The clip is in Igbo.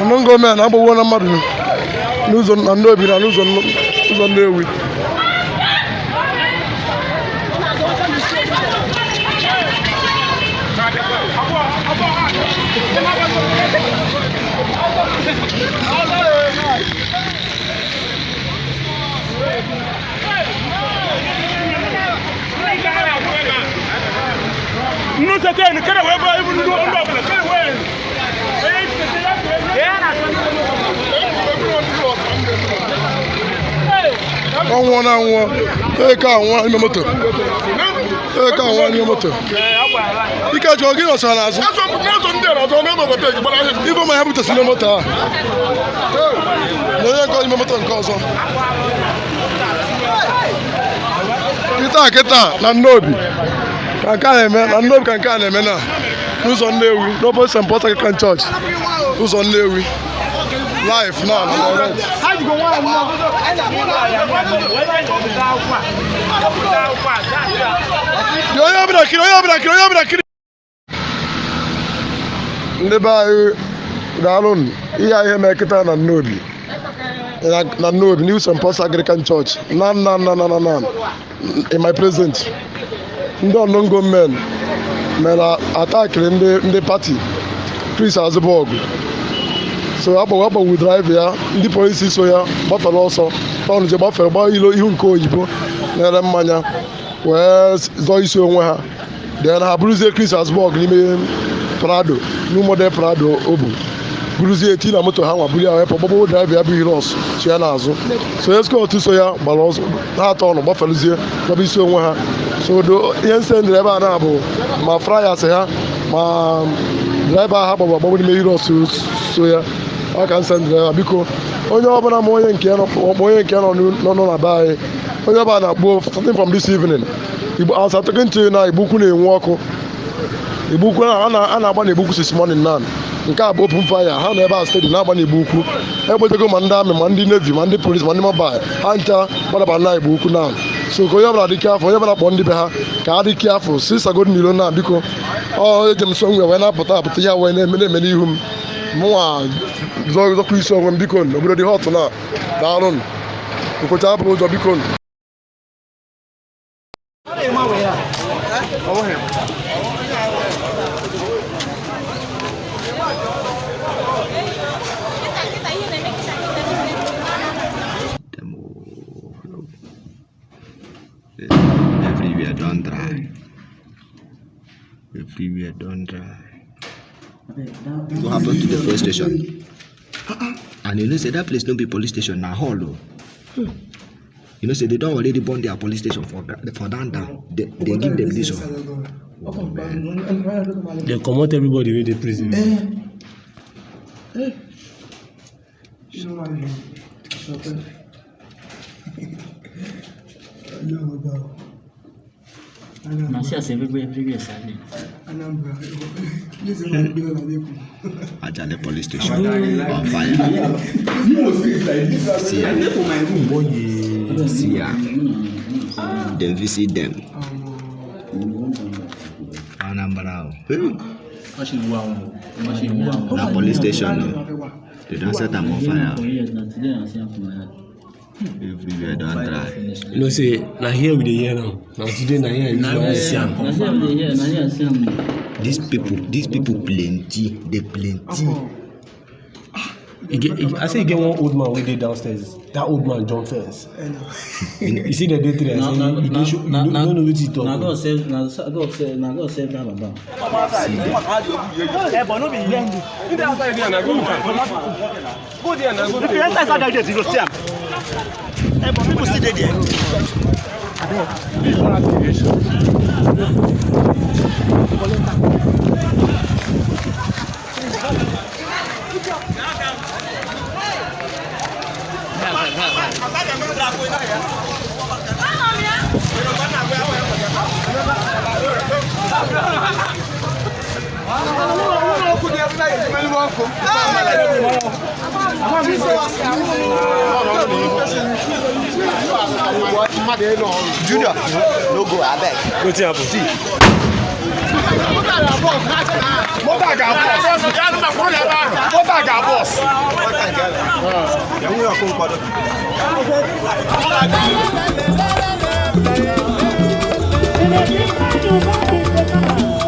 Unknown gunmen agbagbuo na mmadụ n'ụzọ na Nnobi na n'ụzọ ụzọ Nnewi. Ọ nwụọ na anwụọ eke anwụọ n'ime moto, eke anwụọ n'ime moto. Ike jụọ gị nọsara n'azụ ife ma ya butesi n'ime moto a na onye nke n'ime moto nke ọzọ. Kịta kịta na Nnobi ka nke a na-eme, na Nnobi ka nke a na-eme, na n'ụzọ Nnewi, n'opposite St. Paul's Anglican Church, ụzọ Nnewi, live now na direct. Dị onye ọbụla kiri, onye ọbụla kiri, onye ọbụla kiri. Ndị be anyị, daalụ. Ihe a ihe mee kịta na Nnobi, na Nnobi, New St. Paul's Anglican Church, na na na na na na in my present, ndị unknown gunmen mere attackịrị ndị party Chris Azubogu. So agbagbu driver ya, ndị polisi so ya gbafere ọsọ tọn je gbafere gbaa ilo ihu nke oyibo na-ere mmanya wee zọọ isi onwe ha. Then ha buruzie Chris Azubogu n'ime Prado, new model Prado o bu, buruzie eti na moto ha nwa buru ya wee pụ, gbagbo driver ya bụ Hilux so ya n'azụ. So escort so ya gbara ọsọ, ha atọ ọnụ gbaferuzie zọba isi onwe ha. So do ihe nsendịrị ebe a na-abụ ma flyers ha ma driver ha gbagburu agbagbu n'ime Hilux so ya. Ọ ka nsendịrị ya. Biko, onye ọbụla ma onye nke nọ, ma onye nke nọ nọ na be anyị, onye ọbụla na-akpọ. Starting from this evening, Igbo, as I'm talking to you now, Igbo Ukwu na-enwu ọkụ. Igbo Ukwu a na-agba na Igbo Ukwu since morning now. Nke a bụ open fire. Ha nọ ebe a steady na-agba n'Igbo Ukwu. Egbetego ma ndị army, ma ndị navy, ma ndị police, ma ndị mobile, ha ncha gbadaba na Igbo Ukwu now. So ka onye ọbụla dị afọ, onye ọbụla kpọọ ndị be ha ka ha dị afọ si sagoro n'ilo na. Biko, ọ eji m so nwe wee na-apụta apụta ya wee na-eme n'ihu m, mụnwa zọkwa isi onwe m. Biko, obodo dị hot na. Daalụ. Nkwụcha abụrụ ụjọ, biko. Dem oh. Everywhere don dry. Everywhere don dry. What happen to the police station? And you know say that place no be police station, na hall o. You know say they don already burn their police station for down down. They give them this one. Oh, man. Dem comot everybody wey dey prison. Na see as everywhere silent. Ajale police station on fire. See am. See am. Dem visit them. Anambra o. Hey. Na police station o. They don set am on fire. For years na today I see am for my eye. Everywhere don dry. You know say na here we dey hear now. Na today na here I use my eye see am. Na here we dey hear, na here I see am. These people plenty, they plenty. E get, I say e get one old man wey dey downstairs. That old man jump fence. You see the day three, I say you dey sure you no know wetin he talk Na o. God save, na God save, na God save that baba. See them. If you enter inside that gate, you go see am. Eh, but people still dey there. Junior, no go, abeg. Wetin happen? See. Moto a ga-abọs. Moto a ga-abọs. Thank you.